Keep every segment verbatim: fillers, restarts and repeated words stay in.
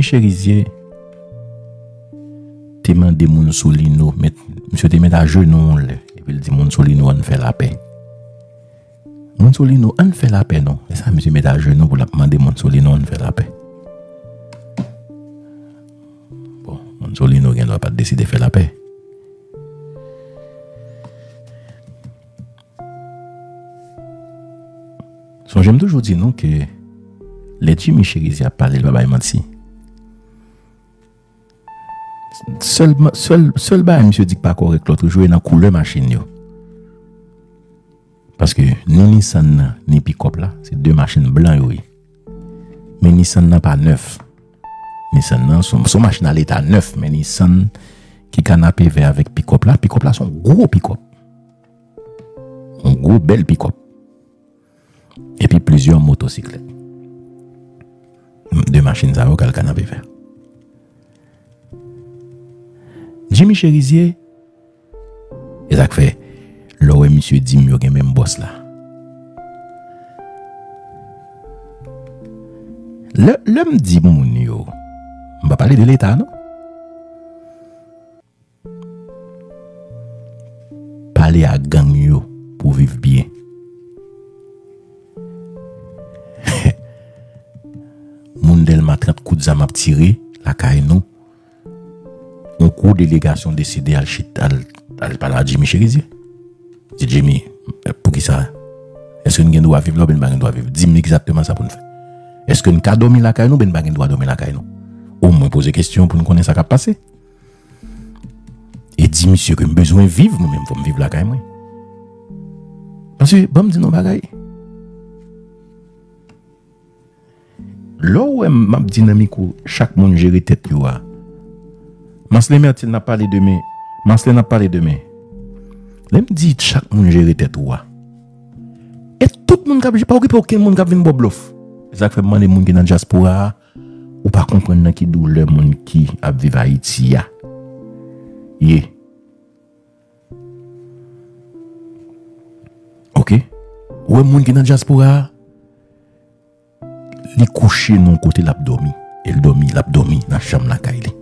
Cherizier te mande moun Solino, met, misye te met ajenou yon lè, epi l di moun Solino ann fè lapè. Moun Solino ann fè lapè non. E sa misye met ajenou pou l ap mande moun Solino ann fè lapè. Bon, moun Solino gen dwa pa t deside fè lapè. Sonje m toujou di nou ke lè Jimmy Cherizier ap pale, l pa bay manti. Sèl, sèl, sèl bagay misye di k pa kòrèk lòt jou e nan koulè machin yo. Paske ni Nissan nan, ni pikòp la, se de machin blan yo ye. Men Nissan nan pa nèf. Nissan nan, se yon machin a leta nèf, men Nissan ki kanapevè avèk pikòp la, pikòp la se yon gwo pikòp. Yon gwo bèl pikòp. Epi plizyè motosiklèt. De machin sa yo k al kanapevè. Jimmy Cherizier, e sa k fè, lè w wè misye di m yo gen menm bòs la. Lè, lè m di moun yo, m pa pale de leta non. Pale a gang yo pou viv byen. Moun Dèlma trant kout zam ap tire lakay nou. Yon gwo delegasyon deside al chit, al, al pale a Jimmy Cherizier. Di Jimmy, poukisa? Èske n gen dwa viv la oubyen n pa gen dwa viv? Di m egzakteman sa pou n fè. Èske n ka dòmi lakay nou oubyen n pa gen dwa dòmi lakay nou? Omwen poze kesyon pou n konnen sa k ap pase. E di misye ke m bezwen viv, mwen menm fò m viv lakay mwen. Paske, ban m di nou yon bagay. Lè w wè m ap di nan mikwo, chak moun jere tèt yo a. Marcelin Mertil n ap pale demen. Marcelin n ap pale demen. Lè m di chak moun jere tèt ou a. E tout moun k ap, pa okipe okenn moun k ap vin ba w blòf. Se sa k fè m mande moun ki nan dyaspora a, ou pa konprann nan ki doulè moun ki ap viv Ayiti a ye. Oke? Ou wè moun ki nan dyaspora a, li kouche nan yon kote l ap dòmi. E l dòmi, l ap dòmi nan chanm lakay li.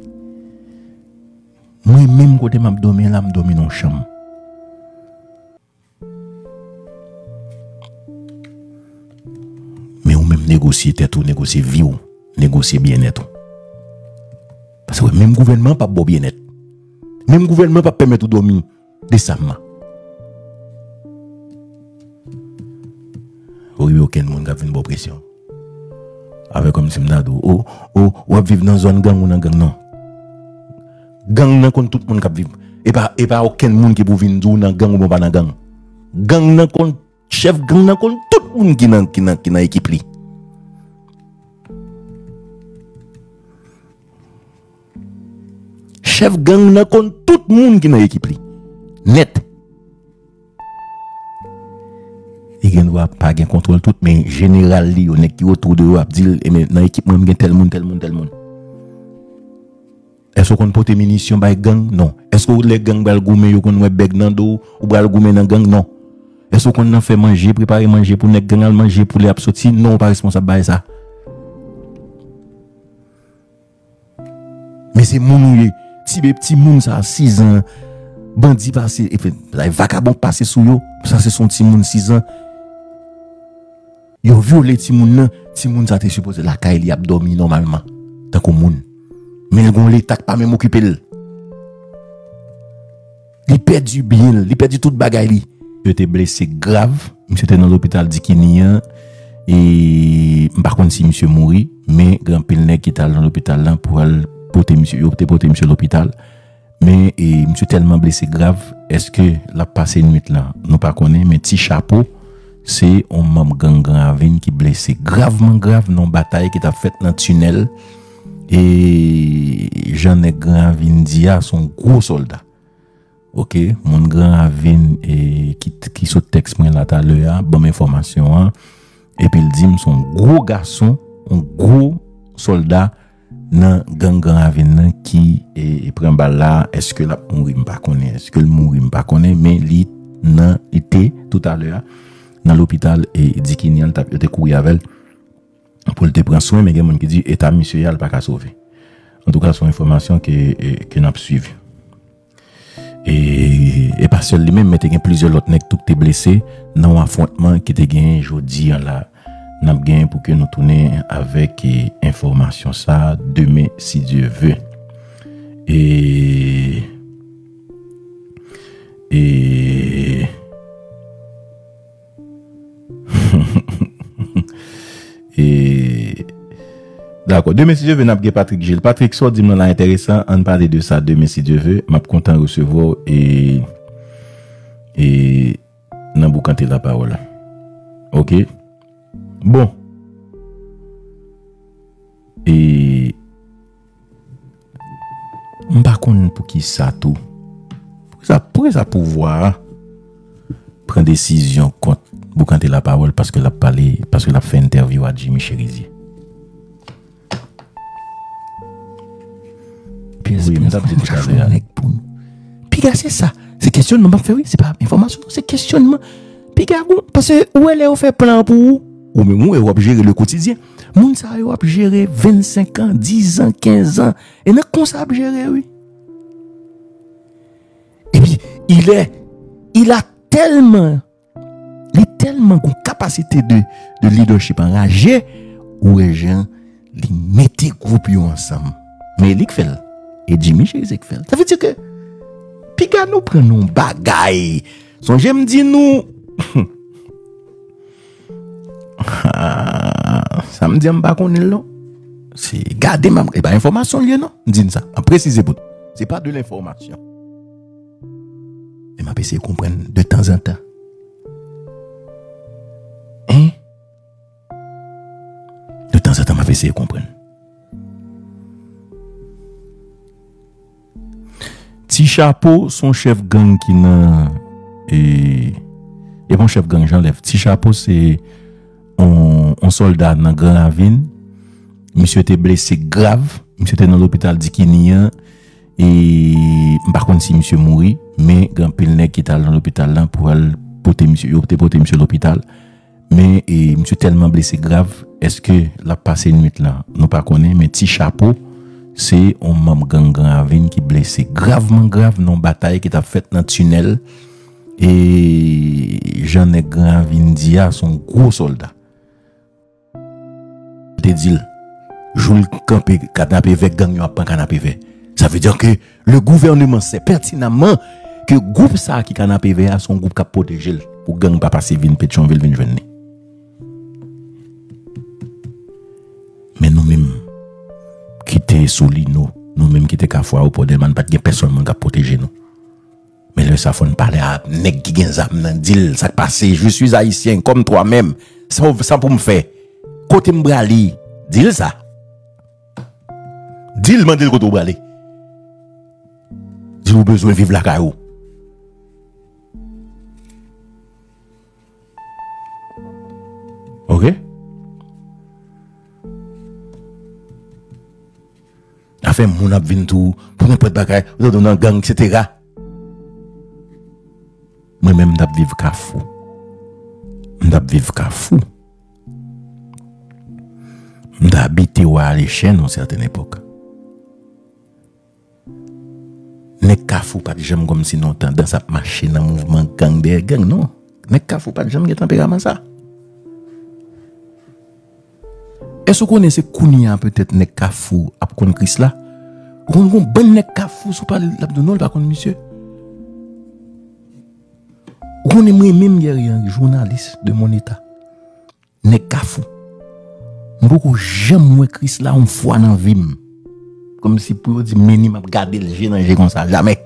Mwen menm kote m ap dòmi an la, m dòmi nan yon chanm. Men ou menm negosye tèt ou, negosye vi w, negosye byennèt ou. Paske menm gouvènman an p ap ba w byennèt. Menm gouvènman an p ap pèmèt ou dòmi desamman. Ou gen okenn moun k ap vin ba w presyon. Avè kòmsi m ta di w, o, o, w ap viv nan zòn gang ou nan gang, non. Gang nan konn tout moun k ap viv. E pa, e pa okenn moun ki pou vin di w nan gang oubyen w pa nan gang. Gang nan konn, chèf gang nan konn tout moun ki nan, ki nan, ki nan ekip li. Chèf gang nan konn tout moun ki nan ekip li. Nèt. Li gen dwa pa gen kontwòl tout, men jeneral li yo, nèg ki otou de yo ap di l, "Ebyen, nan ekip mwen, m gen tèl moun, tèl moun, tèl moun." Èske w konn pote minisyon bay gang? Non. Èske w lè gang pral goumen, yo konn wè bèg nan do w, ou pral goumen nan gang? Non. Èske w konn nan fè manje, prepare manje pou nèg gang al manje pou lè y ap soti? Non, ou pa responsab bagay sa. Men se moun ou ye. Ti be-, ti moun sa, sis zan, bandi pase, epi, la, vakabon pase sou yo. Sa se son ti moun sis zan. Yo vyole ti moun nan. Ti moun sa te sipoze lakay li ap dòmi nòmalman. Tankou moun. Men l gon leta k pa menm okipe l. Li pèdi byen l, li pèdi tout bagay li. Yo te blese grav. Misye te nan lopital Dikini an. E m pa konn si misye mouri, men gen anpil nèg ki t al nan lopital lan pou al pote misye, yo te pote misye lopital. Men, e, misye tèlman blese grav, èske l ap pase nwit lan? Nou pa konnen, men Ti Chapo, se yon manm gang Gran Ravin ki blese gravman grav nan yon batay ki t ap fèt nan tinèl. E jan nèg Gran Ravin di a, se yon gwo sòlda. Oke, moun Gran Ravin, e, ki, ki sot tèks mwen la talè a, ban m enfòmasyon an. Epi l di m se yon gwo gason, yon gwo sòlda nan gang Gran Ravin nan ki, e, e pran bal la. Èske l ap mouri? M pa konnen. Èske l mouri? M pa konnen. Men li nan, li te, toutalè a, nan lopital, e, Dikini an, l t ap, yo te kouri avè l pou l te pran swen, men gen moun ki di eta misye a, l pa ka sove. Antouka, se yon enfòmasyon ke, e, ke n ap swiv. E, e pa sèl li menm, men te gen plizyè lòt nèg tou ki te blese nan yon afwontman ki te genyen jodi a la. N ap gen pou ke nou tounen avèk, e, enfòmasyon sa a demen, si Dye ve. E, e, E, dakò. Demen, si Dye ve, n ap gen Patrick Gilles. Patrick, sa w di m nan la enteresan. Ann pale de sa demen, si Dye ve. M ap kontan resevwa w e, e nan Boukante Lapawòl. Oke? Bon. E, M pa konn poukisa tou. Poukisa, poukisa pouvwa a pran desizyon kont Boukante Lapawòl paske l ap pale, paske l ap fè entèvyou a Jimmy Chérizier? Wi, m t ap di toutalè a. Piga se sa. Se kesyonman m ap fè, wi. Se pa enfòmasyon, se kesyonman. Piga gon, paske ou wè lè yo fè plan pou ou, ou menm ou wè w ap jere le quotidien. Moun sa yo ap jere vennsenk an, diz an, kenz an. E nan konsa ap jere, wi. Epi, il est, il a tellement, li tèlman gon kapasite de, de leadership anraje, ou wè jan li mete gwoup yo ansanm. Men e li k fè l. E Jimmy Chérizier k fè l. Sa vle di ke, piga nou pran nou bagay. Sonje m di nou, sa m di an m pa konnen l non. Se gade m ap, e pa enfòmasyon l ye non. M di n sa. M ap presize pou nou. Se pa de lenfòmasyon. Men m ap eseye konprann de tanzantan. Hein? De tanzantan, m ap eseye konprann. Ti Chapo se yon chèf gang ki nan, e, e pa yon chèf gang Jan Lèf. Ti Chapo se yon, yon sòlda nan Gran Ravin. Misye te blese grav. Misye te nan lopital Dikini an. E m pa konn si misye mouri, men gen anpil nèg ki t al nan lopital lan pou al pote misye, yo te pote misye lopital. Men, e, misye tèlman blese grav, èske l ap pase nwit lan? Nou pa konnen, men Ti Chapo se yon manm gang Gran Ravin ki blese gravman grav nan yon batay ki t ap fèt nan tinèl. E jan nèg Gran Ravin di a, se yon gwo sòlda. Te di l, jou l kanpe kanapevè, gang yo ap pran kanapevè. Sa vle di ke le gouvernement sait pertinemment ke gwoup sa a ki kanapevè a se yon gwoup k ap pwoteje l pou gang pa pase vin Petyonvil vin jwenn li. Men nou menm ki te Solino, nou menm ki te Kafou Ayewopò Dèlma, n pa t gen pèsonn moun k ap pwoteje nou. Men lè sa fò n pale a nèg ki gen zam nan, di l sa k pase, je suis haïtien comme toi-même. Sa, sa pou m fè? Kote m prale? Di l sa. Di l, mande l kote w prale. Di l ou bezwen viv lakay ou. Oke? Afè moun ap vin tou pou nenpòt bagay, ou tande w nan gang, etsetera. Mwen menm, m t ap viv Kafou. M t ap viv Kafou. M t abite Wa Alechèn yon sèten epòk. Nèg Kafou pa t janm kòmsi nan yon tandans ap mache nan mouvman gang dèyè gang, non. Nèg Kafou pa t janm gen tanperaman sa. Èske w konnen se kounye a petèt nèg Kafou ap konn Krisla? Ou konn gon bann nèg Kafou, si w pale, l ap di w non, l pa konn misye. Ou konnen mwen menm, Guerrier Henry, jounalis de mon état. Nèg Kafou. M poko janm wè Krisla yon fwa nan vi m. Kòmsi pou yo di m, Meni, m ap gade l je nan je konsa. Jamè.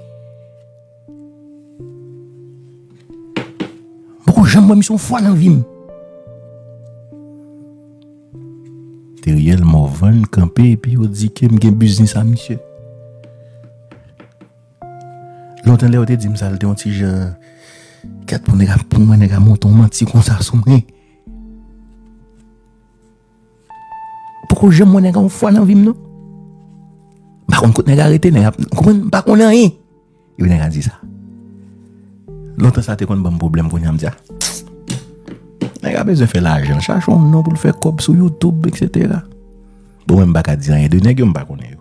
M poko janm wè misye yon fwa nan vi m. Teriel Morvan kanpe epi yo di ke m gen biznis a misye. Lontan lè yo te di m sa, l te yon ti jan, kèt, pou nèg a, pou mwen, nèg a monte yon manti konsa sou mwen. Poko janm wè nèg a yon fwa nan vi m, non. M pa konn kot nèg a rete, nèg a, ou konprann, m pa konn anyen. Epi nèg a di sa. Lontan sa te konn ban m pwoblèm, kounye a m di, a, nèg a bezwen fè lajan, chache yon non pou l fè kòb sou YouTube, etsetera. Bon, mwen m pa ka di anyen de nèg yo, m pa konnen yo.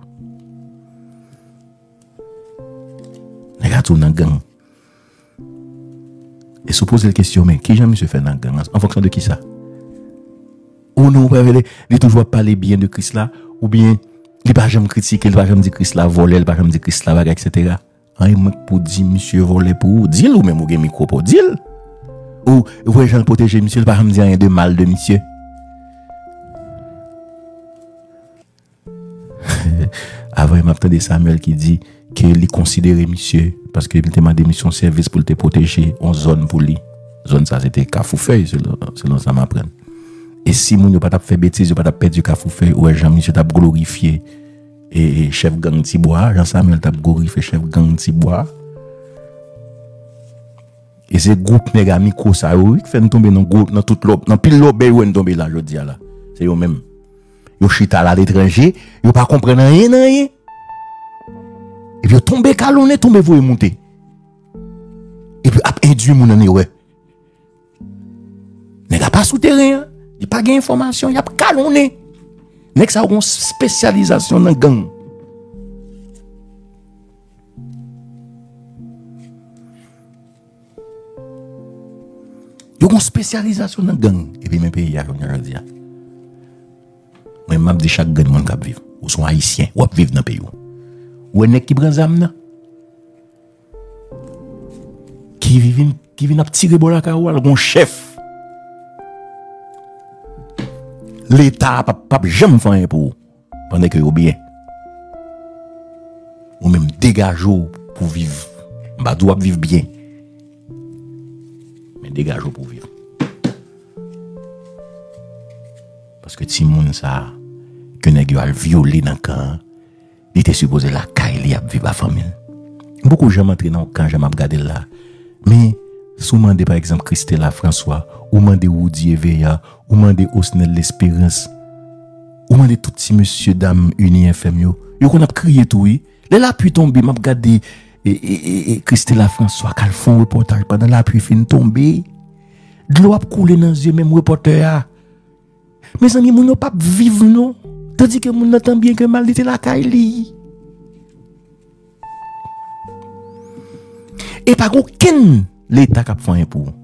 Tou nan gang. E si w poze l kesyon, men kijan misye fè nan gang an? An fonksyon de kisa? Ou non, ou pa vle, li toujou ap pale byen de Kris la, oubyen li pa janm kritike, li pa janm di Kris la vòlè, li pa janm di Kris la bagay, etsetera. Anyen mwen pou di misye vòlè pou ou, di l ou menm ou gen mikwo pa w, di l. Ou, ou wè jan l pwoteje misye, li pa janm di anyen de mal de misye. Avan, m ap tande Samuel ki di ke li konsidere misye, paske li te mande misye yon sèvis pou l te pwoteje yon zòn pou li. Zòn sa se te Kafou Fèy, selon, selon sa m aprann. E si moun yo pa t ap fè betiz, yo pa t ap pèdi Kafou Fèy, ou wè jan misye t ap glorifye e, e chèf gang Tibwa a, jan Samuel t ap glorifye chèf gang Tibwa a. E se gwoup nèg a mikwo sa yo, wi, ki fè n tonbe nan gwo, nan tout lò, nan pil lòbèy ou wè n tonbe la, jodi a la. Se yo menm. Yo chita laletranje, yo pa konprann anyen nan anyen. Epi yo tonbe kalonnen, tonbe voye moute. Epi ap endui moun an erè. Nèg la pa sou teren an, li pa gen enfòmasyon, y ap kalonnen. Nèg sa yo gon espesyalizasyon nan gang. Yo gon espesyalizasyon nan gang. Epi men peyi a jounen jodi a. Mwen, m ap di chak grenn moun k ap viv. Ou se yon Ayisyen, w ap viv nan peyi w. Ou wè nèg ki pran zam nan? Ki vin, ki vin ap tire bò lakay ou a, l gon chèf. Leta p ap, p ap janm fè anyen pou ou. Pandan ke yo byen. Ou menm degaje w pou viv. M pa di w ap viv byen. Men degaje w pou viv. Paske timoun sa a, ke nèg yo al vyole nan kan an, li te sipoze lakay li ap viv a fanmi l. M poko janm antre nan yon kan jan m ap gade l la. Men, si w mande, pa egzanp, Christela François, ou mande Roudy Eveillard, ou mande Osnel Lesperance, ou mande tout ti mesye dam Uni F M yo, yo konn ap kriye tou, wi. Lè lapli tonbe, m ap gade e, e, e, e, Christela François k al fè yon repòtaj pandan lapli fin tonbe. Dlo ap koule nan zye menm repòtè a. Mezanmi, moun yo p ap viv non. Tandike moun nan, tan byen ke mal, li te lakay li. E pa gen okenn leta k ap fè anyen pou ou.